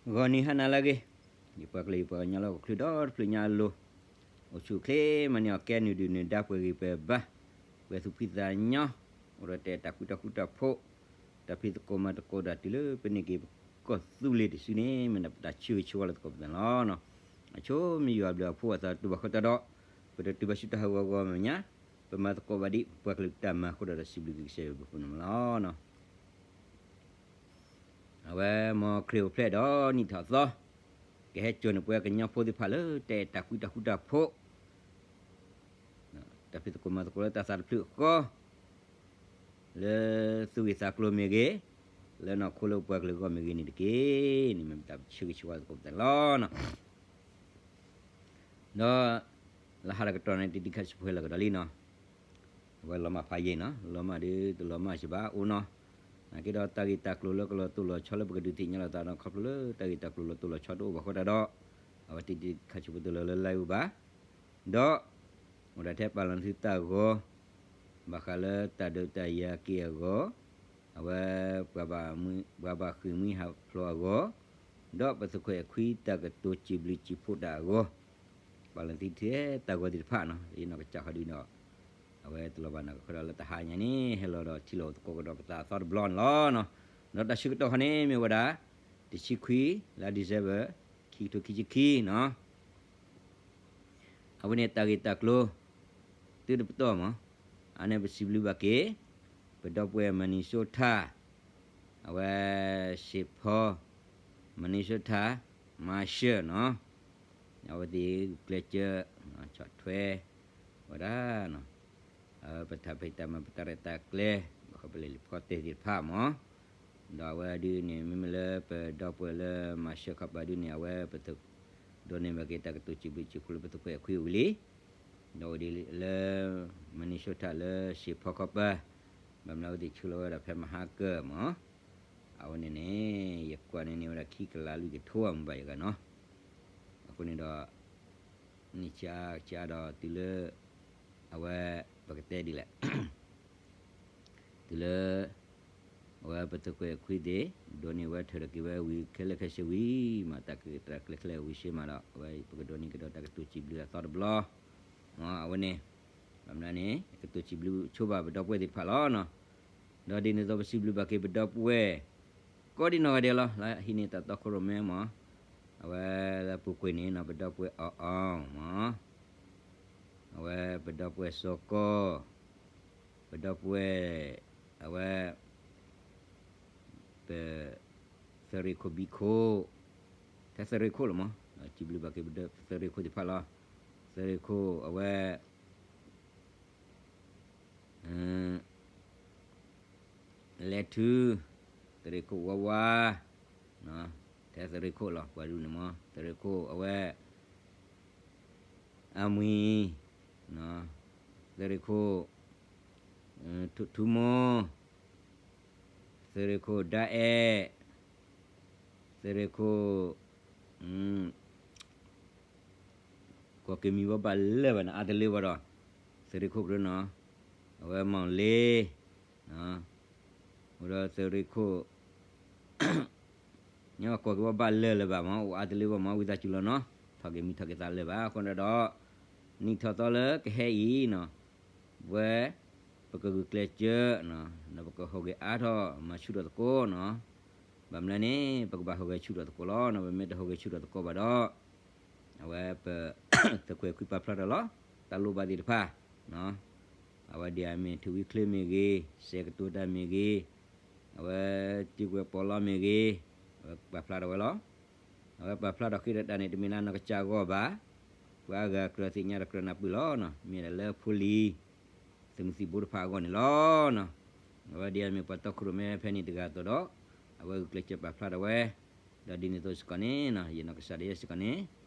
ဂီၤနံၤဟါနၤလၢအဂ့ၤ, ယပှၤကလုာ်ယပှၤကညီလၢဟီၣ်ခိၣ်ချၢဒီတဖျၢၣ်ညါအလိၤ, အိၣ်ဆူၣ်အိၣ်ချ့မၤန့ၢ်အီၣ်ကဲနုာ်ဒုၣ်နုာ်ဒါပှဲၤဂံၢ်ပှဲၤဘါ, ပှဲၤသူၣ်ဖှံသးညီ, အိၣ်ဒီးတၢ်အဲၣ်တၢ်ကွံတၢ်ဃူတၢ်ဖိး, တၢ်ဖံးသကိးမၤသကိးတၢ်တုၤလၢပန့ၢ်က့ၤပကီၢ်သူလ့ၤတစုန့ၣ် မ့ၢ်ဒၣ်ပတၢ်ဆၢဂ့ၤဆၢဝါလၢသကိးပသးန့ၣ်လီၤ. အဆိမ့ၢ်ယွၤဘျုးအဖှိၣ်အသးတူၢ်ဘၣ်ဃီတၢ်ဒီး, ပတတုၤဘၣ်ဆူတၢ်ဟးဂီၤဂီၤမဲာ်ညါ, ပမၤသကိးဘၣ်ဒ်ပှၤကလုာ်တၢ်မၤအဃိဒီး ဒီးစံးဘျုးက့ၤကစၢ်ယွၤဘျုးဖှိၣ်န့ၣ်လီၤ. အဝဲမ်ခရံာ်အိၣ်ဖျဲၣ်ဒီးနံၣ်ထီၣ်သီ, ကဟဲစိာ်န့ၢ်ပှၤကညီဖိသ့ၣ်တဖၣ်လၢတၢ်အဲၣ်တၢ်ကွံတၢ်ဃူတၢ်ဖိး, တၢ်ဖံးသကိးမၤသကိးလၢတၢ်သးတဖျၢၣ်အဃိ, လၢသူၣ်ဂ့ၢ်သးကျိၤမ့ၢ်ဂ့ၤ, လၢနီၢ်ခိလၢပှၤကလုာ်အဂီၢ်မ့ၢ်ဂ့ၤန့ၣ်တက့ၢ်. န့ၣ်မ့ၢ်ပတၢ်ဆၢဂ့ၤဆၢဝါသကိးပသးန့ၣ်လီၤ. ဒီး လၢဟါလၢကတီၢ်န့ၣ် တံၤတံၤခါဆူးဖိဟဲလီၤကဒီးလံနီၤ, အဝဲလီၤမၢ်ဖးယံာ်နီၤ, လီၤမၢ်ဒီးတလီၤမၢ်စံးဘၣ်အိၣ်နီၤ, နာ်က့ဒီးတၢ်ဂ့ၢ်တၢ်ကျိၤလၢကလီၤတိၢ်လီၤဆီလၢပကဒုးသ့ၣ်ညါလိာ်သးဒီး ခီဖျိလၢတၢ်ဂ့ၢ်တၢ်ကျိၤလီၤတိၢ်လီၤဆီတအိၣ်ဘၣ်ဃိတၢ်ဒီး, အဝဲတံၤတံၤခါဆူးဖိတလီၤလၢ live ဘၣ်, ဒီး အိၣ်ဒၣ်ထဲပာ်လီၤနသုတၢ်ဂီၤ, ဘၣ်ဃးလၢတၢ်ဒုးတၢ်ယၤက့ၤအဂီၢ်, အဝဲ ပှၤဘၣ်ဃ့ၢ်မှံဟးဖျိးအဂီၢ်, ဒီးပသုးခိၣ်အဲၣ်ခွံတၢ်ကတိၤစံးဘျုးစံးဖှိၣ်တၢ်အဂီၢ်, ပာ်လီၤနသုထဲတၢ်ဂီၤသ့ၣ်တဖၣ်နီၤ, ယနီၢ်ကစၢ်ဃီဒုနီၤ, အဝဲတလီၤဘၣ်နီၢ်ကီၢ်ဃီဒီးလၢတဟါညါန့ၣ် ဟဲလီၤဒီးထံၣ်လိာ်သကိးကဒီးပသးအသီတဘျီန့ၣ်လီၤ. ဒီးတၢ်ဆၢကတီၢ်ခီန့ၣ်မ့ၢ်ဝဲဒၣ် တဆံခွံ လါ December ခံကထိခံဆံခံနီၤ. အဝဲန့ၣ်တၢ်ဂ့ၢ်တၢ်ကျိၤ သုတပတီၢ်မး, အန့ၣ်ပစံးဘျုးဘၣ်က့ၤ ပဒီပုၢ်ဝဲၢ် Minnesota, အဝဲ Saint Paul, Minnesota, Marshall နီၤ, အဝဲသ့ၣ်ကျဲးစၢး ဆီၣ်ထွဲ ဝဲဒၣ် ပတၢ်ဖံးတၢ်မၤ ပတၢ်ရဲၣ်တၢ်ကျဲၤ ဘၣ်ဃးပလဲၤလံာ်ဖီတဲာ်သ့ၣ်တဖၣ်မး, ဒီးအဝဲဒ်န့ၣ် မ့မ့ၢ်လၢပဒီပုၢ်ဝဲၢ်လၢ Marshall ခီပၤဒ်န့ၣ် အဝဲပဒိးန့ၢ်ဘၣ်က့ၤတၢ်ကတိၤစံးဘျုးစံးဖှိၣ်လၢပသုးခိၣ်အဲၣ်ခွံအအိၣ်ဝံၤလံ, ဒီးအိၣ်ဒ်လၢ Minnesota လၢ Saint Paul ခီပၤ, ဘၣ်မနုၤအဝဲသ့ၣ်ဆှၢလီၤဝဲဒၣ်ဖဲမဟါကၢၢ်မး, အဝဲန့ၣ်န့ၣ် ယကွၢ်န့ၢ်န့ၢ်ဝဲဒၣ်ခံကလးလွံၢ်ကထိအမုၢ်ဘၣ်ယဂၤနီၤ, အဃိန့ၣ်ဒီး န့ၢ်ဆါကဆါဒီးတုၤလၢ အဝဲ ပကတဲဒ်လဲၣ် တုၤလၢ အဝဲပသုးခိၣ်အဲၣ်ခွံသ့ၣ် ဒိးန့ၢ်ဝဲထၢၣ်ဒီးက့ၤဝဲဝံၤခဲလၢာ်ခဲဆ့ဝံၤမး တၢ်ကတၢၢ်ကျဲခဲလၢာ်ဝံၤစ့မးဒီး အဝဲပကဒိးန့ၢ်ကဒီးတၢ်ကတိၤစံးဘျုးအသီတဘျီ, အဝဲန့ၣ် ဘၣ်မနုၤန့ၣ် ကတိၤစံးဘျုးဆိဘၣ်ပဒီပုၢ်ဝဲၢ်သ့ၣ်တဖၣ်လီၤနီၤ, ဒီးဒ်န့ၣ်အသိးပစံးဘျုးဘၣ်က့ၤပဒီပုၢ်ဝဲၢ် ကိးဒံနီၢ်ဂၤဒဲးလီၤ လၢဟံးန့ၢ်တၢ်တီခိၣ်ရိၣ်မဲမး, အဝဲလၢပူၤကွံာ်န့ၣ်နီၤ ပဒီပုၢ်ဝဲၢ်အီၣ်အီမး အဝဲပဒီပုၢ်ဝဲၢ်စီၤကီၢ်, ပဒီပုၢ်ဝဲၢ် အဝဲ ပ သရ့ၣ်ခိၣ်ဘံခိၣ်, ထဲသရ့ၣ်ခိၣ်လီၤမး, စံးဘျုးဘၣ်က့ၤပသရ့ၣ်ခိၣ်သ့ၣ်တဖၣ်လီၤ, သရ့ၣ်ခိၣ်အဝဲ လဲၤထု, သရ့ၣ်ခိၣ်ဝါဝါ, ထဲသရ့ၣ်ခိၣ်လီၤ ပှၤဒ်န့ၣ်မး သရ့ၣ်ခိၣ်အဝဲ အမွံ, သရ့ၣ်ခိၣ် ထူၣ်ထူမိၢ်, သရ့ၣ်ခိၣ်ဒါအဲၣ်, သရ့ၣ်ခိၣ် ကိးက့ၤမံၤဝဲဘၣ်လၢာ်ဘၣ်န့ၣ် အါတလၢဘၣ်ဒီး သရ့ၣ်ခိၣ်ကရၢနီၤ, အဝဲမီၣ်လ့, အိၣ်ဒီးသရ့ၣ်ခိၣ် န့ၣ်ကိးက့ၤဝဲဘၣ်လၢာ်လၢၤဘၣ်မး အိၣ်အါတလၢဘၣ်မး ဝံသးစူၤလီၤနီၤ, ထီၣ်က့ၤမံၤထီၣ်က့ၤသးလၢာ်ဘၣ် အဃိဒီး နံၣ်ထီၣ်သီလၢကဟဲအံၤနီၤ, ဝဲ ပကဂုာ်ကျဲးစၢး ဒီးပကဟူးဂဲၤအါထီၣ်မၤဆူၣ်ထီၣ်သကိးနီၤ, ဘၣ်မနုၤလဲၣ်န့ၣ် ပကဘၣ်ဟူးဂဲၤဆူၣ်ထီၣ်သကိးလီၤနီၤ, ပမ့ၢ်တဟူးဂဲၤဆူၣ်ထီၣ်သကိးဘၣ်ဒီး အဝဲပ သုးခွဲးခွံပာ်ဖျါထီၣ်လီၤ တၢ်လိၣ်ဘၣ်သ့ၣ်တဖၣ် အဝဲဒ်အမ့ၢ် ထုးဝံချ့မ့ၢ်ဂ့ၤ, စဲးကတိၤတၢ်မ့ၢ်ဂ့ၤ, အဝဲ တံၤကွဲးပီးလီမ့ၢ်ဂ့ၤ, အဝဲပာ်ဖျါထီၣ်ဝဲလီၤ. အဝဲပာ်ဖျါထီၣ်ဃ့ဒီးတၢ်န့ၣ် တမ့ၢ်လၢနီၢ်ကစၢ်အဂီၢ်ဘၣ်, ပှၤအါဂၤကြၢးသ့ၣ်ညါဒီးကြၢးနၢ်ပၢၢ်လီၤ. မ့ၢ်ဒၣ်လၢဖိလံၤ သုးမုၢ်သံၣ်ဘိတဖၣ်အဂီၢ်န့ၣ်လီၤ. အဝဲဒ်အမ့ၢ်ပှၤတီခိၣ်ရိၣ်မဲဖဲန့ၣ်တဂၤအသိးဒီး အဝဲဂုာ်ကျဲးစၢးပာ်ဖျါထီၣ်ဝဲ, ဒီးဒ်န့ၣ်အသိးစ့ၢ်ကီးန့ၣ် ယနီၢ်ကစၢ်ဒၣ်ယဲစ့ၢ်ကီးန့ၣ်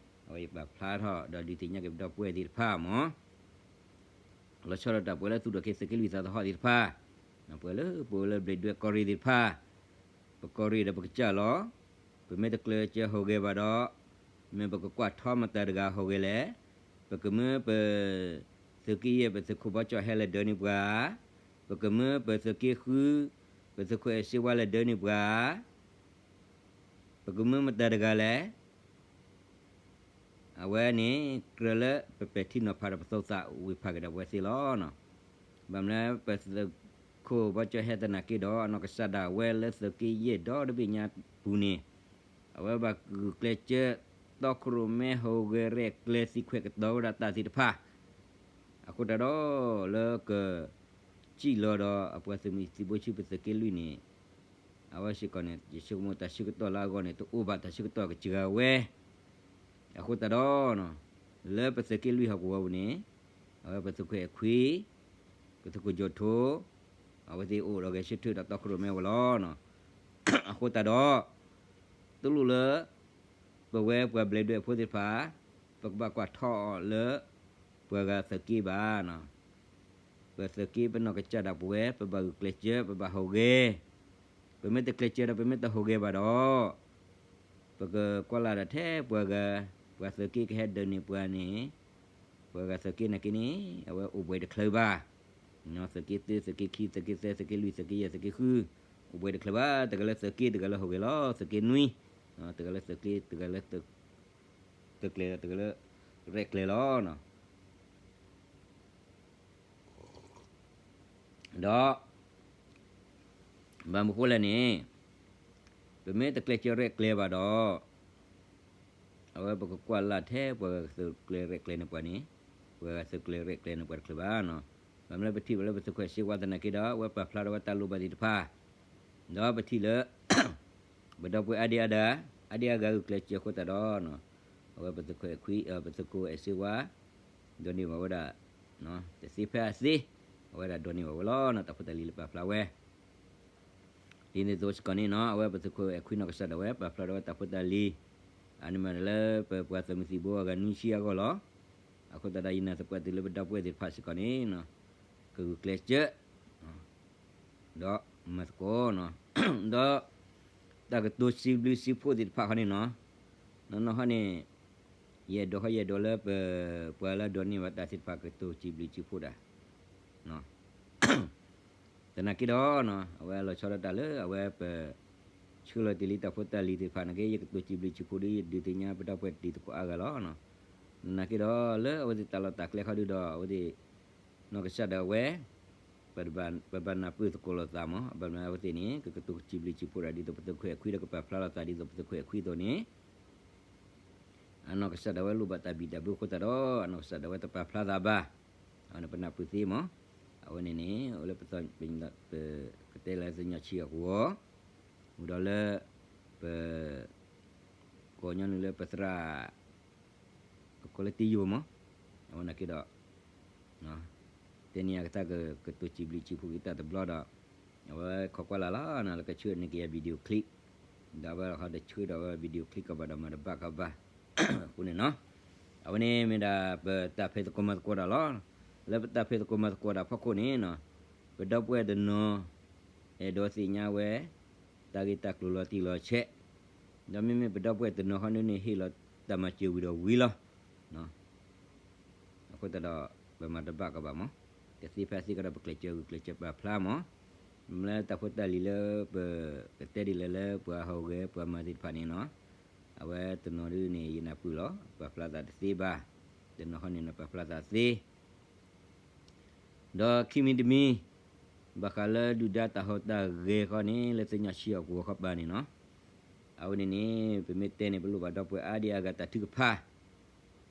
အဝဲယပာ်ဖျါထီၣ် ဒီးဒုးသ့ၣ်ညါက့ၤပဒီပုၢ်ဝဲၢ်သ့ၣ်တဖၣ်မး လီၤဆီဒၣ်တၢ်ပှဲၤလၢသူၣ်ထီၣ်က့ၤသုးက့လွံၢ်သးသဟီၣ်သ့ၣ်တဖၣ်, ပှဲၤလၢပအိၣ်လၢဘျံးဒွဲၣ်ကီၢ်ရ့ၣ်သ့ၣ်တဖၣ်, ပကီၢ်ရ့ၣ်ဒီးပကစၢ်လီၤ. ပမ့ၢ်တကျဲးစၢးဟူးဂဲၤဘၣ်ဒီး, မ့ၢ်ပကကွၢ်ထီမတၤတဂၤဟူးဂဲၤလဲၣ်. ပကမၢပသုးက့ယဲၢ် ပသုးခိၣ်ဘီကၠီၣ်ဟဲလဲၤဒၢန့ၢ်ပှၤ, ပကမၢပသုးက့ဃု, ပသုးခိၣ်အဲၣ်စ့ဝါလဲၤဒၢန့ၢ်ပှၤ ပကမၢမတၤတဂၤလဲၣ်. အဝဲန့ၣ် ကြၢးလၢပပဲာ်ထံနီၤဖးဒီးပသူၣ်သးဝံၣ်ဖးက့ၤဒီးပဝဲသ့ၣ်လီၤ. ဘၣ်မနုၤပသုးခိၣ်ဘီကၠီဟဲသနာ်က့ဒီး အနီၢ်ကစၢ်ဒၣ်ဝဲလၢသုးက့ယဲၢ်ဒီတဘ့ၣ်ညါပူၤန့ၣ် အဝဲဘၣ်ဂုာ်ကျဲးစၢး တီခိၣ်ရိၣ်မဲ ဟူးဂဲၤရဲၣ်ကျဲၤသံခွဲးကတီၤဝဲဒၣ်တၢ်သ့ၣ်တဖၣ် အဃိသတးဒီး လၢက စံၣ်လီၤဒီးအပှၤသုးမုၢ်သံၣ်ဘိဆူပသုးက့လွံၢ်န့ၣ် အဝဲစ့ၢ်ကီးန့ၣ် ယဆိကမိၣ်တၢ်ဆၢကတီၢ်လၢအဂီၢ်န့ၣ် တအိၣ်ဘၣ်တၢ်ဆၢကတီၢ်ကစှၤဝဲ. အဃိသတးဒီး လၢပသုးက့လွံၢ်ဟီၣ်ကဝီၤပူၤန့ၣ် အဝဲပသုးခိၣ်အဲၣ်ခွံ, ပသုးခိၣ်ကၠီၣ်ထိ, အဝဲသ့ၣ်အိၣ်ဒီးဂဲၤဆၢထၢၣ်ဒီးတီခိၣ်ရိၣ်မဲဝဲလီၤ. အဃိသတးဒီး တလိၣ်လၢ ပဝဲပှၤဘျဲးဒွဲၣ်ဖိသ့ၣ်တဖၣ် ပကဘၣ်ကွၢ်ထီၣ်အီၤလၢ ပှၤဂၤသုးက့ဘၣ်. ပသုးက့ပနီၢ်ကစၢ်ဒၣ်ပဝဲ ပဘၣ်ဂုာ်ကျဲးစၢး ပဘၣ်ဟူးဂဲၤ, ပမ့ၢ်တကျဲးစၢးဒီး ပမ့ၢ်တဟူးဂဲၤဘၣ်ဒီး ပကကွၢ်လၢ်ဒၣ်ထဲပှၤဂၤ, ပှၤသုးက့ကဟဲဒုးန့ၢ်ပှၤန့ၣ် ပှၤဂၤသုးက့နာ်က့န့ၣ် အဝဲအိၣ်ဘှံးတချုးဘၣ်. သုးက့သၢ, သုးက့ခံ, သုးက့သၢ, သုးက့လွံၢ်, သုးက့ယဲၢ်, သုးက့ဃု, အိၣ်ဘှံးတချုးဘၣ်. တဂၤလၢသုးက့, တဂၤလၢဟူးဂဲၤလီၤ. သုးက့နွံ, တဂၤလၢသုးက့, တဂၤလၢ သုးကျဲၤ, တဂၤလၢရဲၣ်ကျဲၤလီၤ. ဒီး ဘၣ်မနုၤဃိလဲၣ်န့ၣ် ပမ့ၢ်တကျဲးစၢးရဲၣ်ကျဲၤဘၣ်ဒီး အဝဲပကကွၢ်လၢ်ထဲပှၤဂၤသုးကျဲၤရဲၣ်ကျဲၤန့ၢ်ပှၤန့ၣ် ပှၤဂၤသုးကျဲၤရဲၣ်ကျဲၤန့ၢ်ပှၤတချုးဘၣ်. ဘၣ်မနုၤလၢပထံၣ်ဘၣ်လၢပသုးခိၣ်အဲၣ်စ့ဝါသနာ်က့ဒီး အဝဲပာ်ဖျါထီၣ်ဝဲတၢ်လိၣ်ဘၣ်သ့ၣ်တဖၣ် ဒီးပထံၣ်လၢ ပဒီပုၢ်ဝဲၢ်အါဒံအါဂၤ, အါဒံအါဂၤဂုာ်ကျဲးစၢးအဃိသတးဒီး အဝဲပသုးခိၣ်အဲၣ်ခွံ, ပသုးခိၣ်အဲၣ်စ့ဝါ ဒိးန့ၢ်ဘၣ်ဝဲဒၣ် တသ့ဖဲအသ့, အဝဲဒၣ်ဒိးန့ၢ်ဘၣ်ဝဲလီၤ. တၢ်ဖိတၢ်လံၤလၢပာ်ဖျါဝဲ ဒ်န့ၣ်အသိးစ့ၢ်ကီးန့ၣ်နီၤ အဝဲပသုးခိၣ်အဲၣ်ခွံနီၢ်ကစၢ်ဒၣ်ဝဲ ပာ်ဖျါထီၣ်ဝဲတၢ်ဖိတၢ်လံၤ အန့ၣ်မးလၢပပှၤသုးမုၢ်သံၣ်ဘိအဂၤနွံဆံအဂီၢ်လီၤ. အဃိသတးဒီးယနာ်သပှၢ်တုၤလၢပဒီပုၢ်ဝဲၢ်သ့ၣ်တဖၣ်စ့ၢ်ကီးန့ၣ် ကဂုာ်ကျဲးစၢး ဒီးမၤသကိးနီၤ ဒီး တၢ်ကတိၤစံးဘျုးစံးဖှိၣ်သ့ၣ်တဖၣ်ဃီန့ၣ်နီၤ နီၢ်နီၢ်ဃီန့ၣ် ယအဲၣ်ဒိးဃီယအဲၣ်ဒိးလၢပ ပှၤလၢဒိးန့ၢ်ဘၣ်တၢ်သ့ၣ်တဖၣ်ကတိၤစံးဘျုးစံးဖှိၣ်တၢ် သနာ်က့ဒီး အဝဲလီၤဆီဒၣ်တၢ်လၢအဝဲပ ဆှၢလီၤတ့ၢ်လံတၢ်ဖိတၢ်လံၤသ့ၣ်တဖၣ်နာ်က့ ယကတိၤစံးဘျုးစံးဖှိၣ်ဒီး ယဒုးသ့ၣ်ညါပဒီပုၢ်ဝဲၢ်တံၤသကိးအါဂၤလီၤ. သနာ်က့ဒီး လၢအဝဲသ့ၣ်တၢ်လီၢ်တၢ်ကျဲခီဒုဒီး အဝဲသ့ၣ် နီၢ်ကစၢ်ဒၣ်ဝဲ ပဘၣ်နၢ်ပၢၢ်သကိးလိာ်သးမး ဘၣ်မနုၤအဝဲသ့ၣ်န့ၣ် ကကတိၤစံးဘျုးစံးဖှိၣ်တၢ်ဒ်သိးပသုးခိၣ်အဲၣ်ခွံဒီးကပာ်ဖျါလိာ်သးဒ်သိးပသုးခိၣ်အဲၣ်ခွံအသိးန့ၣ် အနီၢ်ကစၢ်ဒၣ်ဝဲလိၣ်ဘၣ်တၢ်ဘံၣ်တၢ်ဘၢအဃိသတးဒီး အနီၢ်ကစၢ်ဒၣ်ဝဲတပာ်ဖျါသးဘၣ်. အဝဲန့ၣ်ပနၢ်ပၢၢ်သ့မး အဝဲန့ၣ်န့ၣ် အိၣ်လၢပ ပကတဲလၢသ့ၣ်ညါဆံးအဂီၢ် အိၣ်ဒီးလၢ ပ ကိးညီနုၢ်လၢပသရၣ် ကကိးလၢတံယိာ်မး အဝဲနာ်က့ဒီး တဲန့ၢ်ယၤကတၢၢ်ကတိၤစံးဘျုးစံးဖှိၣ်က့ၤတၢ်တဘျီဒီး အဝဲခိးကွၢ်လၢ်လီၤ လၢကဆှၢန့ၢ်က့ၤယၤ video clip ဒီးအဝဲဟီဒီးဆှၢဒီးဝဲ video clip ကဘၣ်ဒီးမၤတဘၣ်ကဘၣ် အဃိန့ၣ်နီၤ အဝဲန့ၣ်မ့ၢ်ဒၣ်ပတၢ်ဖံးသကိးမၤသကိးတၢ်လီၤ. လၢပတၢ်ဖံးသကိးမၤသကိးတၢ်ဖီခိၣ်န့ၣ်နီၤ ပဒီပုၢ်ဝဲၢ်တနီၤ အဲၣ်ဒိးသ့ၣ်ညါဝဲ တၢ်ဂ့ၢ်တၢ်ကျိၤလီၤတံၢ်လီၤဆဲး ဒီးမ့မ့ၢ်ပဒီပုၢ်ဝဲၢ်တနီၤဃီန့ၣ်န့ၣ် ဟ့ၣ်လီၤတၢ်မၤစၢၤဝံၤဒီးဝံၤလီၤ. အဃိသတးဒီး ပမၤတဘၣ်ကဘၣ်မး တသ့ဖဲအသ့ကဒီးပကျဲးစၢးဂုာ်ကျဲးစၢးပာ်ဖျါမး မ့ၢ်လၢတၢ်ဖိတၢ်လံၤလၢပကတဲဒ်လဲၣ်လၢပှၤဟူးဂဲၤပှၤမၤသ့ၣ်တဖၣ်န့ၣ်နီၤ အဝဲတနီၤဒ်န့ၣ် ယနၢ်ပၢၢ်လီၤ ပာ်ဖျါသးတသ့ဘၣ် တနီၤဃီန့ၣ် နပာ်ဖျါသးသ့ ဒီးခံမံၤတမံၤ ဘၣ်ဃးလၢဒုၣ်ဒါတၢ်ဟူးတၢ်ဂဲၤဃီန့ၣ် လၢသ့ၣ်ညါဆံးအကဝီၤဃီပၤန့ၣ်နီၤ အဝဲန့ၣ်န့ၣ် ပမ့ၢ်တဲန့ၣ် ပလိၣ်ဘၣ်ဒီပုၢ်ဝဲၢ်အါဒံအါဂၤတၢ်ထုကဖၣ်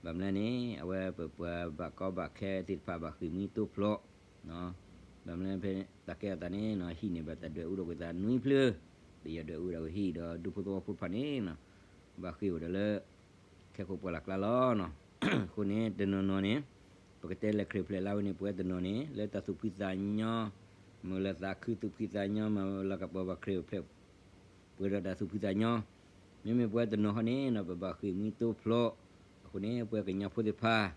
ဘၣ်မနုၤလဲၣ်န့ၣ် အဝဲပပှၤဘၣ်ကီဘၣ်ခဲသ့ၣ်တဖၣ်ဘၣ်ဃ့ၢ်မှံတိဖျိး ဘၣ်မနုၤလဲၣ်ဖဲတၢ်ကဲထီၣ်သးန့ၣ် ဟံၣ်န့ၣ်ဘၣ်တၢ်ဒွဲၣ်အူဒီးကွံာ်သးနွံဖျၢၣ် ပယီၤဒွဲၣ်အူဒီးဝဲဟံၣ်ဒီးဒူဖိသဝီဖိတဖၣ်န့ၣ် ဘၣ်ဃ့ၢ်အိၣ်ဒီးလၢ ခဲခိၣ်ပှၢ်လၢ်ကျါလီၤ. အဃိန့ၣ် တနီၤနီၤန့ၣ် ပကတဲလဲၤခရံာ်ဖျဲးလၢဝဲန့ၣ် ပဝဲတနီၤန့ၣ် လၢတၢ်သူၣ်ဖှံသးညီ မ့ၢ်လၢသးခုသူၣ်ဖှံသးညီ မ့ၢ်လၢကပီၤဘၣ်ခရံာ်ဖျဲး ပှဲၤဒီးတၢ်သူၣ်ဖှံသးညီ မ့မ့ၢ်ပဝဲတနီၤဃီန့ၣ် ပဘၣ်ဃ့ၢ်မှံတိဖျိး အဃိန့ၣ် ပဝဲကညီဖိသ့ၣ်တဖၣ်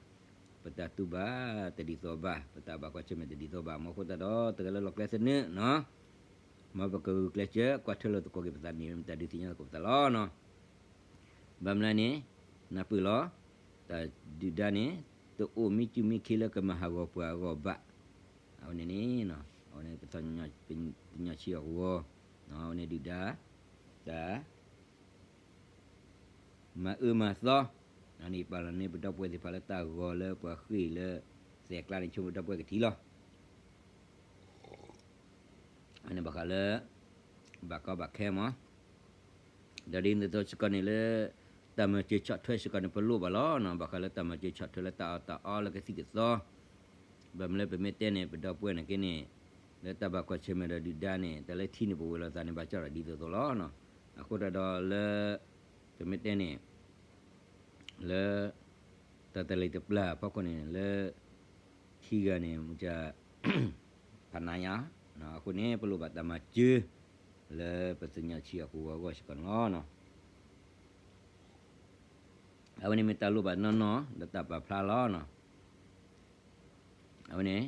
ပတၢ်တူၢ်ဘၣ်တဒ်သိးဘၣ် ပတၢ်ဘၣ်ကွၢ်ဆၢၣ်မဲာ်တဒ်သိးဘၣ် မ့ၢ်အဃိသတးဒီး တဂၤလၢလီၢ်ကျဲသနၢၣ်နီၤ မ်ပကဂုာ်ကျဲးစၢး ကွၢ်ထၢလီၤသကိးက့ၤပသးန့ၣ် မ့ၢ်တၢ်ဒုးသ့ၣ်ညါသကိးပသးလီၤနီၤ ဘၣ်မနုၤလဲၣ်န့ၣ် နၢ်ပၢၢ်လီၤ တၢ်ဒုၣ်ဒါန့ၣ် တအိၣ်မံစုမံခ့လၢကမၤဟးဂီၤပှၤအဂီၢ်ဘၣ် အဝဲန့ၣ်န့ၣ် အဝဲန့ၣ်ပသ့ၣ်ညါဆံးအကဝီၤ အဝဲန့ၣ်ဒုၣ်ဒါ တၢ် မၤအၢမၤသီ, အန့ၣ်ပာ်လီၤန့ၢ်ပဒီပုၢ်ဝဲၢ်သ့ၣ်တဖၣ်လၢတၢ်ဂီၤလၢပှၤဃ့ၢ်လၢ သဲးကျါန့ၣ် ဆိပဒီပုၢ်ဝဲၢ်ကထံၣ်လီၤ. အန့ၣ်ဘၣ်ဃးလၢ ဘၣ်ကီဘၣ်ခဲမး, ဒီးဒ်န့ၣ်အသိးစ့ၢ်ကီးန့ၣ်လၢ တၢ်မၤစၢၤဆီၣ်ထွဲစ့ၢ်ကီးန့ၣ် ပလိၣ်ဘၣ်လီၤနီၤ. ဘၣ်ဃးလၢတၢ်မၤစၢၤဆီၣ်ထွဲလၢတၢ်အီၣ်တၢ်အီလၢကသံၣ်ကသီ, ဘၣ်မနုၤလၢပမ့ၢ်တဲန့ၣ် ပဒီပုၢ်ဝဲၢ်န့ၣ်က့န့ၣ် လၢတၢ်ဘၣ်ကွၢ်ဆၢၣ်မဲာ်ဒီးဒုၣ်ဒါန့ၣ် တၢ်လၢထံန့ၣ်ပဝဲၤလိာ်သးန့ၣ် ဘၣ်ကၠီၣ်ဒီးဒ်သိးသိးလီၤနီၤ. အဃိသတးဒီးလၢ ပမ့ၢ်တဲန့ၣ် လၢ တၢ်တလံၤတပျၢ်အဖီခိၣ်န့ၣ် လၢ ခံဂၤန့ၣ် မ့ၢ် ဖးနါညါ, အဃိန့ၣ် ပလိၣ်ဘၣ်တၢ်မၤစၢၤ လၢပသ့ၣ်ညါဆံးအပူၤအဂီၢ်စ့ၢ်ကီးန့ၣ်လီၤ. အဝဲန့ၣ်မ့ၢ်တၢ်လိၣ်ဘၣ်နီၢ်နီၢ် ဒီးတၢ်ပာ်ဖျါလီၤနီၤ. အဝဲန့ၣ်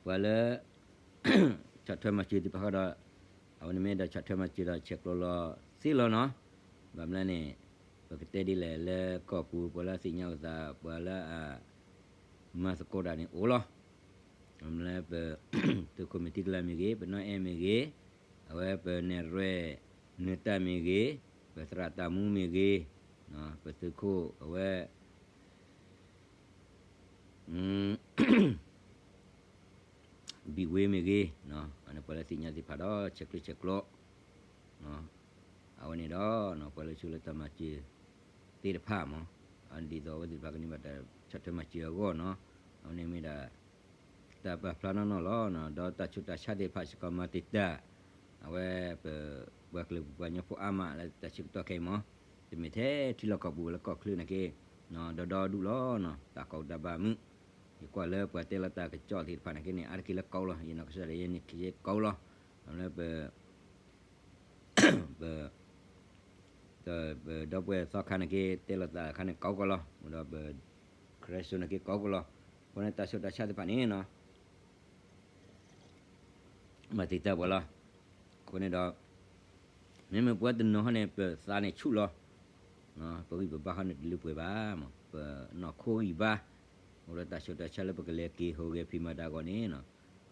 ပှၤလၢ ဆီၣ်ထွဲမၤစၢၤသ့ၣ်တဖၣ်ဃီဒီး အဝဲန့ၣ်မ့ၢ်ဒီးဆီၣ်ထွဲမၤစၢၤဒီးဆဲးကျိးလီၤသ့လီၤနီၤ. ဘၣ်မနုၤလဲၣ်န့ၣ် ပကတဲဒ်လဲၣ်လၢကီၢ်ပူၤ ပှၤလၢအသ့ၣ်ညါလိာ်သး ပှၤလၢအ မၤသကိးတၢ်န့ၣ်အိၣ်လီၤ. ဘၣ်မနုၤလၢပ သုးခိၣ်မုၢ်ထံကလၤမ့ၢ်ဂ့ၤ, ပနီၢ်အဲၣ်မ့ၢ်ဂ့ၤ, အဝဲပနဲၣ်ရွဲၣ် နၢၤတၢ်မ့ၢ်ဂ့ၤ, ပသရၣ်တၢ်မူမ့ၢ်ဂ့ၤ, ပသုးခိၣ်အဝဲ ဘံၣ်ဝ့မ့ၢ်ဂ့ၤ, အန့ၣ်ပှၤလၢသ့ၣ်ညါသ့ၣ်တဖၣ်ဒီး ဆဲးကျိးဆဲးကျိး အဝဲန့ၣ်ဒီး ပှၤလၢဆိလၢတၢ်မၤစၢၤသ့ၣ်တဖၣ်မး, အဒ်သိးအဝဲသ့ၣ်တဖၣ်ကန့ၢ်ဘၣ်တၢ်ဆီၣ်ထွဲမၤစၢၤအဂီၢ်နီၤ, အဝဲန့ၣ်မ့ၢ်ဒၣ် တၢ်ပာ်ဖျါနီၢ်နီၢ်လီၤ. ဒီးတၢ်ဆူးတၢ်ဆါသ့ၣ်တဖၣ်စ့ၢ်ကီးမၤတံာ်တာ် အဝဲပ ပှၤကလုာ်ပပှၤကညီဖိအါမးလၢတၢ်ဆၢကတီၢ်ခဲအံၤမး, တမ့ၢ်ထဲထံလီၢ်ကီၢ်ပူၤလၢကီၢ်ချၢန့ၣ်က့ ဒီဒီဒူၣ်လီၤနီၤ, တၢ်ကီတၢ်ဘၣ်မုာ်, ယကွၢ်လၢပှၤတဲလီၤတၢ်ကစီၣ်သ့ၣ်တဖၣ်န့ၣ်က့န့ၣ် အါတက့ၢ်လၢကီလီၤ, ယနီၢ်ကစၢ်ဒၣ်ယဲန့ၣ်ကယဲၢ်ကီလီၤ, လၢပ ပ ပဒီပုၢ်ဝဲၢ်သီခါန့ၣ်က့ တဲလီၤသးခါန့ၣ်ကီကီလီၤ, ဒီးပ ခရၢစိန့ၣ်က့ကီကီလီၤ, အဃိန့ၣ်တၢ်ဆူးတၢ်ဆါသ့ၣ်တဖၣ်န့ၣ်နီၤ မၤတံာ်တာ်ပှၤလီၤ. အဃိန့ၣ်ဒီး မ့မ့ၢ်ပဝဲတနီၤဟီန့ၣ် ပသးန့ၣ်ဆူၣ်လီၤ, ပဂံၢ်ပဘါဟီန့ၣ်တလၢပှဲၤဘၣ်မး, ပနီၢ်ခိဂံၢ်ဘါ, အိၣ်ဒီးတၢ်ဆူးတၢ်ဆါလၢပကလဲၤက့ၤဟူးဂဲၤဖံးမၤတၢ်အဂီၢ်န့ၣ်နီၤ,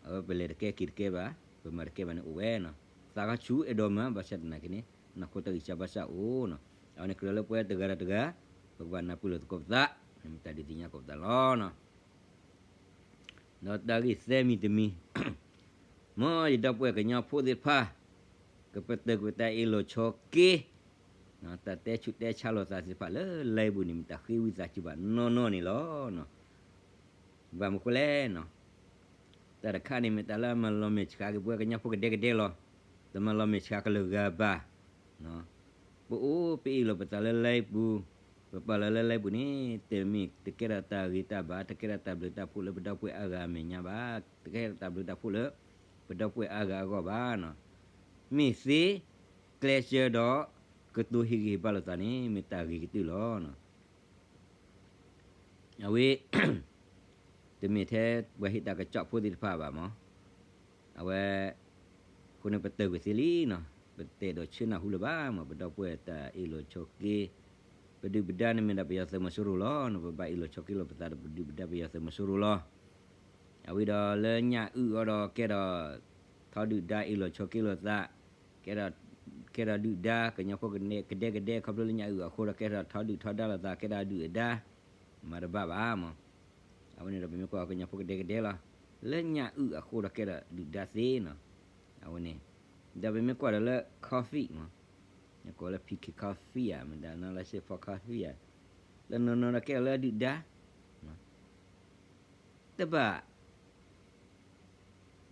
အဝဲပလဲၤတကဲက့ၤတကဲဘၣ်, ပမၤတကဲဘၣ်န့ၣ်အိၣ်ဝဲနီၤ, သးခီဆူၣ်အဲၣ်ဒိးမၤဘၣ်ဆၣ်သနာ်က့န့ၣ် နီၢ်ခိတၢ်ဂံၢ်စၢ်ဘါစၢ်အိၣ်နီၤ, အဝဲန့ၣ်ကြၢးလၢပဝဲတဂၤဒီးတဂၤ ပကဘၣ်နၢ်ပၢၢ်လိာ်သကိးပသး, မ့ၢ်တၢ်ဒုးသ့ၣ်ညါကိးပသးလီၤနီၤ. ဒီးတၢ်ဂ့ၢ်သၢမံၤတမံၤ, မ်ယဒီပုၢ်ဝဲၢ်ကညီဖိသ့ၣ်တဖၣ် ကပတုာ်ကွံာ်တၢ်အ့ၣ်လိာ်ဆိးက့, တၢ်တဲဆူးတဲဆါလိာ်သးသ့ၣ်တဖၣ်လၢ live ပူၤန့ၣ် မ့ၢ်တၢ်ဃ့ဝံသးစူၤဘၣ်နီၢ်နီၢ်န့ၣ်လီၤ. ဘၣ်မနုၤဃိလဲၣ်နီၤ, တၢ်တခါန့ၣ်မ့ၢ်တၢ်လၢအမၤလီၤမဲာ်ဆှးက့ၤပဝဲကညီဖိကဒဲကဒဲလီၤ, တမၤလီၤမဲာ်ဆှးကလုာ်ဂၤဘၣ် ပအိၣ်ပအ့ၣ်လိာ်ပသးလၢ live ပူၤ, ပပာ်လီၤလၢ live ပူၤန့ၣ် တမ့ၢ်တကဲထီၣ်တၢ်ဂ့ၤတၢ်ဘၣ်, တကဲထီၣ်တၢ်ဘျုးတၢ်ဖှိၣ်လၢပဒီပုၢ်ဝဲၢ်အါဂၤအမဲာ်ညါဘၣ်, တကဲထီၣ်တၢ်ဘျုးတၢ်ဖှိၣ်လၢ ပဒီပုၢ်ဝဲၢ်အါဂၤအဂီၢ်ဘၣ်နီၤ, မ့ၢ်သ့ ကျဲးစၢးဒီး ကတိၤဟ့ၣ်ဂံၢ်ဟ့ၣ်ဘါလိာ်သးန့ၣ် မ့ၢ်တၢ်ဂ့ၤကတၢၢ်လီၤ. အဝဲ တမ့ၢ်ထဲပှၤဟ့ၣ်တၢ်ကစီၣ်ဖိသ့ၣ်တဖၣ်ဘၣ်မး, အဝဲ အဃိန့ၣ်ပတုာ်ကွံာ်သ့လံနီၤ, ပတအဲၣ်ဒိးဆၢနၢ်ဟူလၢၤဘၣ်မး, ပဒီပုၢ်ဝဲၢ်တၢ်အ့ၣ်လိာ်ဆိးက့, ပဒုၣ်ပဒါန့ၣ်မ့ၢ်ဒၣ်ပယီၤသုးမီၤစိရိၤလီၤ, ပဘၣ်အ့ၣ်လိာ်ဆိးက့လိာ်ပသးဒီးပဒုၣ်ပဒါပယီၤသုးမီၤစိရိၤလီၤ. အဝဲဒီးလၢညၣ်အုၣ်အီၤဒီးကဲဒီး ထီဒုၣ်ဒါအ့ၣ်လိာ်ဆိးက့လိာ်သး, ကဲဒီး ကဲဒီးဒုၣ်ဒါ ကညီဖိကဒဲကဒဲ ခီဖျိလၢညၣ်အုၣ်အဃိဒီးကဲထီၣ်ထီဒုၣ်ထီဒါလိာ်သး ကဲဒီးအဒုၣ်အဒါ, မၤတဘၣ်ဘၣ်မး. အဝဲန့ၣ်ဒီးပမ့ၢ်ကွၢ်ကညီဖိကဒဲကဒဲလီၤ, လၢညၣ်အုၣ်အဃိဒီးကဲဒီးဒုၣ်ဒါသ့နီၤ, အဝဲန့ၣ်, ဒီးပမ့ၢ်ကွၢ်ဒီးလၢ coffee မး, ကိးလၢ ဖံခ့ coffee ဧါ, မ့ၢ်ဒၣ်နီၤလၢ စ့ၢ်ဖီ coffee ဧါ, လၢနီၤနီၤဒီးကဲဒီးလၢဒုၣ်ဒါ တဘၣ်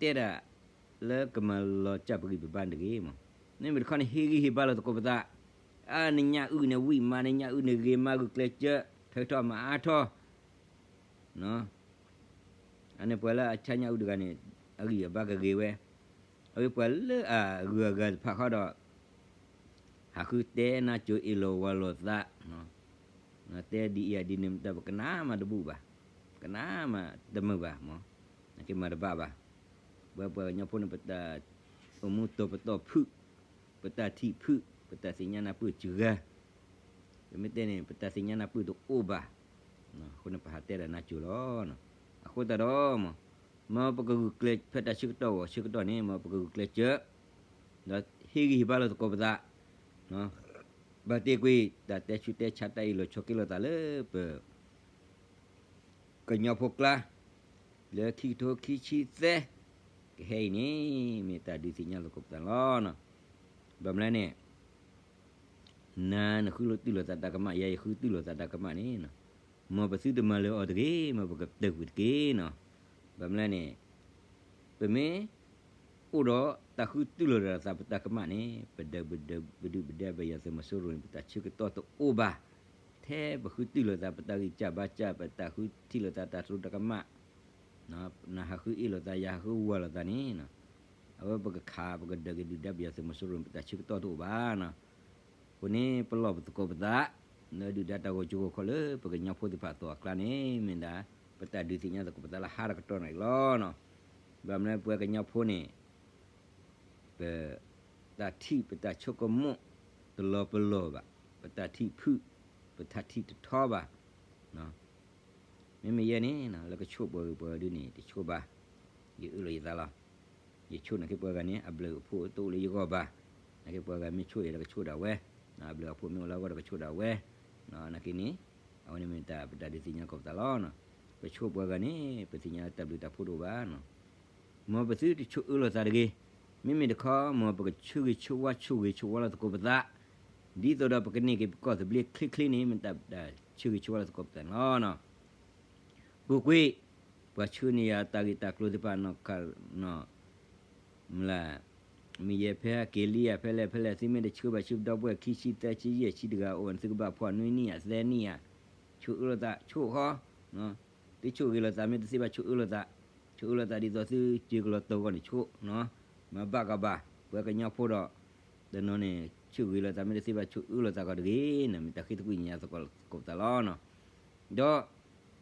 တဲဒၣ်လၢကမၤလီၤစၢ်ပဂံၢ်ပဘါတဂ့ၤမး, မ့မ့ၢ်တခီန့ၣ် ဟ့ၣ်ဂံၢ်ဟ့ၣ်ဘါလိာ်သကိးပသး, အါ နညၣ်အုၣ်န့ၣ်ဝံၣ်မး, နညၣ်အုၣ်န့ၣ်ဂ့ၤမး ဂုာ်ကျဲးစၢး ထုးထီၣ်မၤအါထီၣ် အန့ၣ်ပှၤလၢအဆါညၣ်အုၣ်တဂၤန့ၣ် အဂံၢ်အဘါကဂ့ၤဝဲ, အဝဲပှၤလၢအဂုၤအဂၤတဖၣ်ဃီဒီး ဟးဃုတဲနၢ်ကၠိအ့ၣ်လိာ်ဝီလိာ်သး, တဲဒ်အံၤဒ်န့ၣ် မတၤပကနၣ်မးတဘူၣ်ဘၣ်, ပကနၣ်မးတမုာ်ဘၣ်မး, နက့မၤတဘၣ်ဘၣ်. ပဝဲပှၤကညီဖိန့ၣ် ပတၢ်အိၣ်မူတီၤပတီၢ်ဖုၣ်, ပတၢ်ထံၣ်ဖုၣ်, ပတၢ်သ့ၣ်ညါနၢ်ပၢၢ်စှၤဂၤ, ပမ့ၢ်တဲန့ၣ် ပတၢ်သ့ၣ်ညါနၢ်ပၢၢ်တအိၣ်ဘၣ်, အဃိန့ၣ် ပဟးတဲဒၣ်နၢ်ကၠိလီၤ. အဃိသတးဒီး မ်ပကဂုာ်ကျဲး ဖဲတၢ်ဆၢကတီၢ်ဂီၤဆၢကတီၢ်န့ၣ် မ်ပကဂုာ်ကျဲးစၢး ဒီးဟ့ၣ်ဂံၢ်ဟ့ၣ်ဘါလိာ်သကိးပသး, ဘၣ်တ့ၢ်ကွံာ် တၢ်တဲဆူးတဲဆါတၢ်အ့ၣ်လိာ်ဆိးက့လိာ်သးလၢပ ကညီဖိကျါ လၢခံကထိခံဆံသၢ ကဟဲအံၤန့ၣ် မ့ၢ်တၢ်ဒုးသ့ၣ်ညါသကိးပသးလီၤ. ဘၣ်မနုၤလဲၣ်န့ၣ် နၤနဃုလိာ်တူၢ်လိာ်သးတၢ်ကမၣ် ယၤယဃုတူၢ်လိာ်သးတၢ်ကမၣ်န့ၣ် မ်ပသုတမၤလၢအီၤတဂ့ၤ မ်ပကတၢၢ်ကွံာ်တက့ၢ်နီၤ. ဘၣ်မနုၤလဲၣ်န့ၣ် ပမ့ၢ် အိၣ်ဒီးတၢ်ဃုတူၢ်လိာ်သးပတၢ်ကမၣ်န့ၣ် ပဒုးပဒဲပယီၤသုးမီၤစိရိၤန့ၣ် ပတၢ်ဆၢကတီၢ်တအိၣ်ဘၣ်. ထဲပဃုတူၢ်လိာ်သး ပတၢ်ဂံၢ်စၢ်ဘါစၢ် ပတၢ်ဃုထံၣ်လိာ်သးတၢ်တြူးတၢ်ကမၣ် နဟးဃုအ့ၣ်လိာ်သး ယဟးဃုဝၤလိာ်သးန့ၣ် အဝဲပကခး ပကဒၢးက့ၤဒုၣ်ဒါပယီၤသုးမီၤစိရိၤန့ၣ် ပတၢ်ဆၢကတီၢ်တအိၣ်ဘၣ်နီၤ. အဃိန့ၣ် ပလီၢ်ပသကိးပသး လၢဒုၣ်ဒါတၢ်ဂီၤကၠိဂီၤခီၣ်လၢပကညီဖိသ့ၣ်တဖၣ်အသိးအကျါန့ၣ် မ့ၢ်ဒၣ် ပတၢ်ဒုးသ့ၣ်ညါသကိးပသးလၢဟါတကတီၢ်န့ၣ်လီၤ. ဘၣ်မနုၤပဝဲကညီဖိန့ၣ် ပ တၢ်ထံၣ်ပတၢ်ဆိကမိၣ် တလီၤပလိာ်ဘၣ်, ပတၢ်ထံၣ်ဖုၣ် ပတၢ်ထံၣ်တထီဘၣ်. မ့မ့ၢ်ယဲန့ၣ် လၢကဆိၣ်ပှၤဂ့ၤပှၤဂ့ၤဒုန့ၣ် တဆိၣ်ဘၣ်. ယအၢၣ်လီၤယသးလီၤ. ယဆိၣ်နာ်က့ပှၤဂၤန့ၣ် အဘျုးအဖှိၣ်တအိၣ်လၢယဂီၢ်ဘၣ်. နာ်က့ပှၤဂၤမ့ၢ်ဆိၣ်ယၤဒီးကဆိၣ်ဒၣ်ဝဲ, အဘျုးအဖှိၣ်မ့ၢ်အိၣ်လၢအဂီၢ်ဒီးကဆိၣ်ဒၣ်ဝဲ. နာ်က့န့ၣ် အဝဲန့ၣ်မ့ၢ်တၢ်ပတၢ်ဒုးသ့ၣ်ညါသကိးပသးလီၤ. ပဆိၣ်ပှၤဂၤန့ၣ် ပသ့ၣ်ညါတၢ်ဘျုးတၢ်ဖှိၣ်တအိၣ်ဘၣ်. မ်ပသုတဆိၣ်အၢလိာ်သးတဂ့ၤ. မ့မ့ၢ်တခီ မ်ပကဆၢဂ့ၤဆၢဝါ ဆိၣ်ဂ့ၤဆိၣ်ဝါလိာ်သကိးပသး ဒ်သိးဒီးပကန့ၢ်က့ၤပကီၢ်သဘျ့ချ့ချ့န့ၣ် မ့ၢ်တၢ်ဆၢဂ့ၤဆၢဝါလိာ်သကိးပသးန့ၣ်လီၤ. ပူၤကွံာ် ပှၤဆှၢန့ၢ်ယၤတၢ်ဂ့ၢ်တၢ်ကျိၤသ့ၣ်တဖၣ်နီၢ်ကနီၢ် မ့ၢ်လၢ မ့ၢ်ယဲဖဲဟဲက့ၤလံဧါ ဖဲလဲၣ်ဖဲလဲၣ် သုမ့ၢ်တဆှၢဘၣ်ဆှၢ ဒီပုၢ်ဝဲၢ်ခံဆံသၢဆံယဲၢ်ဆံတဂၤအိၣ် သုကဘၣ်ဖှီၣ်နွံနံၣ်ဧါသၢနံၣ်ဧါ, ဆိၣ်အၢလိာ်သး ဆိၣ်ဃီ, သုဆိၣ်ဂ့ၤလိာ်သး မ့ၢ်တသ့ဘၣ်ဆိၣ်အၢလိာ်သး, ဆိၣ်အၢလိာ်သးဒ်သိးသုစၢၤကလီၤတဂီၢ်န့ၣ်ဆိၣ်, မၤဘၣ်ကဘၣ် ပှၤကညီဖိဒီး တနီၤန့ၣ် ဆိၣ်ဂ့ၤလိာ်သး မ့ၢ်တသ့ဘၣ်ဆိၣ်အၢလိာ်သးကီးတဂ့ၤန့ၣ် မ့ၢ်တၢ်ဃ့သကွံာ်ညါသကိးပသးလီၤ. ဒီး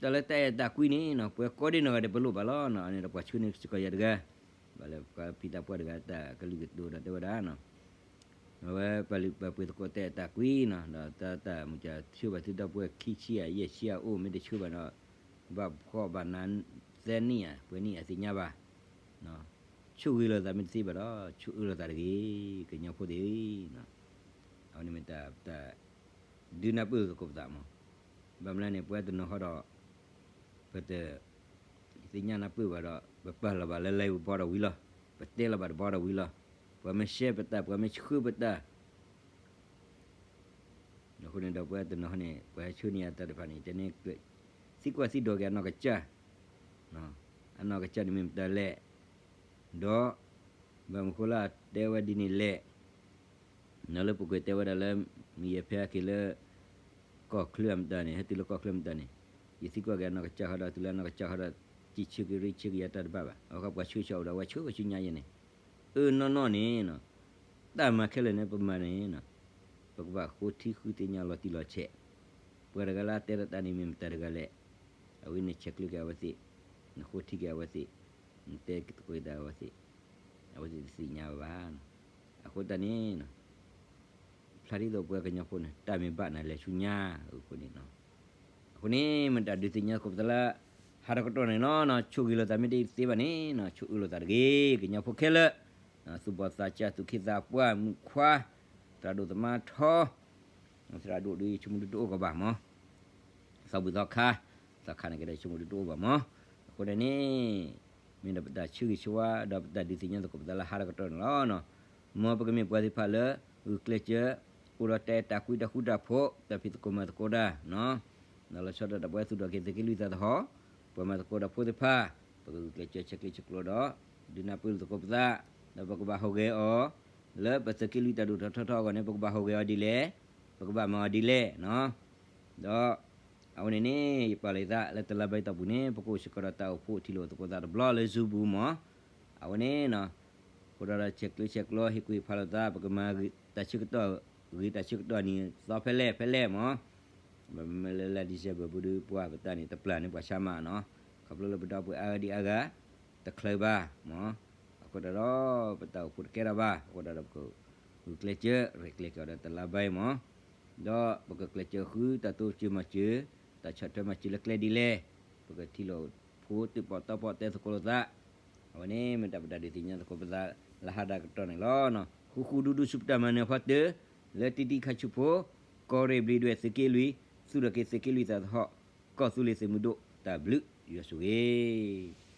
တၢ်လၢတၢ်အဲၣ်တၢ်ကွံန့ၣ် ပှၤကိးဒံနီၢ်ဂၤဒဲးပလိၣ်ဘၣ်လီၤ. အန့ၣ်ဒီးပှၤဆှၢန့ၢ်စ့ၢ်ကီးယၤတဂၤ, ဘၣ်လၢပှၤဖံသးပှၢ်တဂၤတၢ်ကလုၢ်ကတိၤဒီးတဲဝဲဒၣ် အဝဲပာ်လုၢ်ပာ်ပှ့ၤသကိးတၢ်အဲၣ်တၢ်ကွံနီၤ ဒီးတၢ်တၢ်မုၢ်ကဆှၢဘၣ်သုဒီပုၢ်ဝဲၢ်ခံဆံဧါယဲၢ်ဆံဧါအိၣ် မ့ၢ်တဆှၢဘၣ်ဒီး ဘၣ်ဖှီၣ်ဘၣ်နးသၢနံၣ်ဧါပှဲၤနံၣ်ဧါသ့ၣ်ညါဘၣ်, ဆိၣ်ဂ့ၤလိာ်သးမ့ၢ်တသ့ဘၣ်ဒီး ဆိၣ်အၢလိာ်သးတဂ့ၤ ကညီဖိသ့ၣ်ဧၢ, အဝဲန့ၣ်မ့ၢ်တၢ် ဒုးနၢ်ပၢၢ်သကိးပသးမး, ဘၣ်မနုၤလဲၣ်န့ၣ် ပဝဲတနီၤဃီဒီး ပတ သ့ၣ်ညါနၢ်ပၢၢ်ဘၣ်ဒီး ပပာ်လီၤဘၣ်လၢ live ဘီဒီးဝံၤလီၤ, ပတဲလီၤဘၣ်တဘီဒီးဝံၤလီၤ, ပှၤမ့ၢ် share ပတၢ် ပှၤမ့ၢ်ဆှၢပတၢ် အဃိန့ၣ်ဒီးပဝဲတနီၤန့ၣ် ပှၤဟဲဆှၢန့ၢ်ယၤတၢ်တဖၣ်န့ၣ် တဲန့ၣ် သံကွၢ်သံဒိးက့ၤအနီၢ်ကစၢ်, အနီၢ်ကစၢ်န့ၣ်မ့ၢ်မတၤလဲၣ်, ဒီး ဘၣ်မနုၤဃိလၢအတဲဝဲဒ်န့ၣ်လဲၣ် နီၤလၢပူၤကွံာ်တဲဝဲဒၣ်လၢ မ့ၢ်ယဲဖဲအက့ၤလၢ ကီၢ်ချၢအမတၤန့ၣ် ဟဲတုၤလၢကီၢ်ချၢအမတၤန့ၣ် ယသံကွၢ်က့ၤအနီၢ်ကစၢ်ဃီဒီး တုၤလၢအနီၢ်ကစၢ်ဃီဒီး စံးဆၢက့ၤရ့ဆၢက့ၤယၤတၢ်တဘၣ်ဘၣ်. အဃိပှၤဆှၢဆၢအီၤဒီးအဝဲဆှၢဆှၢညါယဲန့ၣ်, အၢနီၢ်နီၢ်န့ၣ် တၢ်မၤခဲလၢာ်န့ၣ် ပမၤန့ၣ် ပကဘၣ်ဃိထံဃုသ့ၣ်ညါလီၤတံၢ်လီၤဆဲး, ပှၤတဂၤလၢအတဲတၢ်န့ၣ်မ့ၢ်မတၤတဂၤလဲၣ်, အဝဲန့ၣ်ဆဲးကျၢက့ၤအဝဲသ့ၣ်, နဃိထံက့ၤအဝဲသ့ၣ်, နတဲသကိးတၢ်အဝဲသ့ၣ်, အဝဲသ့ၣ်တသ့ၣ်ညါဘၣ်. အဃိတၢ်န့ၣ် ဖျါဒ်သိးပှၤကညီဖိန့ၣ် တၢ်မ့ၢ်ဘၣ်နၤလဲၤဆူညါအဃိန့ၣ်, အဃိန့ၣ် မ့ၢ်တၢ်ဒုးသ့ၣ်ညါသကိးပသးလၢ ဟးတကတီၢ်န့ၣ်လီၤ. ဆိၣ်ဂ့ၤလိာ်သးမ့ၢ်တသ့ဘၣ်န့ၣ် ဆိၣ်အၢလိာ်သးတဂ့ၤ ကညီဖိခဲလၢာ်, သူၣ်ဘီၣ်သးစၢ် သူၣ်က့သးပှၢ် မုၣ်ခွါ, သရၣ်ဒိၣ်သမါထီ, သရၣ်ဒိၣ်ဒီးဆိကမိၣ်ဒုးတအိၣ်ကီးဘၣ်မး, သီဘူၣ်သီခါ, သီခါန့ၣ်ကဒီးဆိကမိၣ်ဒုးတအိၣ်ဘၣ်မး, အဃိန့ၣ် မ့ၢ်ဒီးပတၢ်ဆၢဂ့ၤဆၢဝါ ဒီးပတၢ်ဒုးသ့ၣ်ညါသကိးပသးလၢဟါတကတီၢ်န့ၣ်လီၤ. မ်ပကမ့ၢ်ပှၤသ့ၣ်တဖၣ်လၢ ဂုာ်ကျဲးစၢး အိၣ်ဒီးတၢ်အဲၣ်တၢ်ကွံတၢ်ဃူတၢ်ဖိး တၢ်ဖံးသကိးမၤသကိးတၢ်, ဒီးလီၤဆီဒၣ်တၢ်ပဝဲသူၣ်ထီၣ်က့ၤသုးက့လွံၢ်သးသဟီၣ်, ပှၤမၤသကိးတၢ်ဖိသ့ၣ်တဖၣ် ပကဂုာ်ကျဲးစၢးဆဲးကျိးဆဲးကျိးဒီး ဒုးနၢ်ပၢၢ်သကိးပသး, ဒီးပကဘၣ်ဟူးဂဲၤအီၤ လၢပသုးက့လွံၢ်တၢ်ဒိၣ်ထီၣ်ထီထီၣ်အဂီၢ်န့ၣ် ပကဘၣ်ဟူးဂဲၤအီၤဒ်လဲၣ်, ပကဘၣ်မၤအီၤဒ်လဲၣ် ဒီး အဝဲန့ၣ်န့ၣ် ယပာ်လီၤယသးလၢတလါဘၢအံၤတီၢ်ပူၤန့ၣ် ပကအိၣ်စ့ၢ်ကီးဒီးတၢ်အိၣ်ဖှိၣ်ထံၣ်လိာ်သကိးသးတဘျီလၢ Zoom ပူၤမး, အဝဲန့ၣ် အဃိဒီးဆဲးကျိးဆဲးကျိး ဟ့ၣ်ကူၣ်ဟ့ၣ်ဖးလိာ်သး ပကမၤတၢ်ဆၢကတီၢ် ဂ့ၤတၢ်ဆၢကတီၢ်နံၤသီဖဲလဲၣ်ဖဲလဲၣ်မး, မ့မ့ၢ်လၢလါ December ပူၤဒီးပှၤပတၢ်န့ၣ် တပျၢ်န့ၣ်ပှၤဆါမးနီၤ, ခီဖျိလၢပဒီပုၢ်ဝဲၢ်အါဂၤဒံးအါဂၤ တချုးဘၣ်မး, အဃိတၢ်ဒီး ပတၢ်အိၣ်ဖှိၣ်တကဲထီၣ်ဘၣ်, အဃိတၢ်ဒီးပကဂုာ်ကျဲးစၢး ရဲၣ်ကျဲၤက့ၤအီၤဒီးတလါဘၢအံၤမး, ဒီးပကကျဲးစၢးဃုတၢ်တိစၢၤမၤစၢၤ, တၢ်ဆီၣ်ထွဲမၤစၢၤလၢကျဲဒ်လဲၣ်, ပကထံၣ်လိာ်ဖိတုၤပီၣ်တီပီၣ်တဲသကိးလိာ်သး, အဝဲန့ၣ်မ့ၢ်တၢ်ပတၢ်ဒုးသ့ၣ်ညါသကိးပသး လၢဟါတကတီၢ်န့ၣ်လီၤ. ဃူဃူဒူဒူဆူပတၢ်မၤနၢၤအဖီတၢၢ်, လၢတံတံခါဆူဖိ, ကီၢ်ရ့ၣ်ဘျံးဒွဲၣ်သုးက့လွံၢ်, သူၣ်ထီၣ်က့ၤသုးက့လွံၢ်သးသဟီၣ်, ကီၢ်သူလ့ၤသုးမုၢ်ဒိၣ်, တၢ်ဘျုးယွၤဆိၣ်ဂ့ၤ.